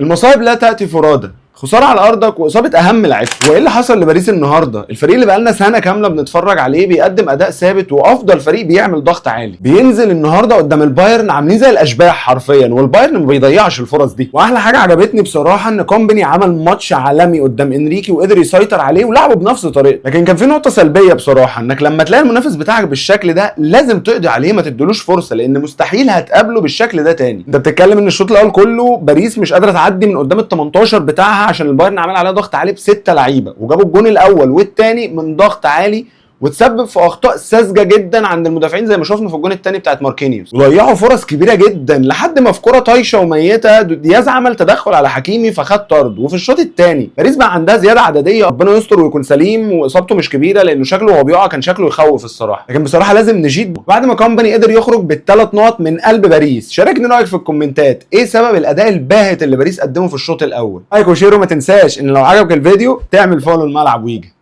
المصايب لا تاتي فرادى، خسارة على ارضك واصابه اهم لعيبتك. وايه اللي حصل لباريس النهارده؟ الفريق اللي بقالنا سنة كاملة بنتفرج عليه بيقدم اداء ثابت وافضل فريق بيعمل ضغط عالي، بينزل النهارده قدام البايرن عاملين زي الاشباح حرفيا، والبايرن ما بيضيعش الفرص دي. واحلى حاجة عجبتني بصراحة ان كومباني عمل ماتش عالمي قدام انريكي وقدر يسيطر عليه ولعبه بنفس طريقته. لكن كان في نقطة سلبية بصراحة، انك لما تلاقي المنافس بتاعك بالشكل ده لازم تقضي عليه، ما تدلوش فرصة، لان مستحيل هتقابله بالشكل ده تاني. انت بتتكلم ان الشوط الاول كله باريس مش قادرة تعدي من قدام ال 18 بتاعها عشان البايرن عمل عليها ضغط عالي ب6 لعيبة، وجابوا الجون الاول والثاني من ضغط عالي وتسبب في اخطاء ساذجة جدا عند المدافعين زي ما شفنا في الجون الثاني بتاعت ماركينيوس، وضيعوا فرص كبيرة جدا لحد ما في كره طايشه وميتة دياز عمل تدخل على حكيمي فخد طرد. وفي الشوط الثاني باريس بقى عندها زيادة عددية، ربنا يستر ويكون سليم واصابته مش كبيرة لانه شكله وهو بيقع كان شكله يخوف الصراحة. لكن بصراحة لازم نشيد بعد ما كومباني قدر يخرج بال3 نقط من قلب باريس. شاركني رايك في الكومنتات، ايه سبب الاداء الباهت اللي باريس قدمه في الشوط الاول؟ like و share، وما تنساش ان لو عجبك الفيديو تعمل follow الملعب ويجي.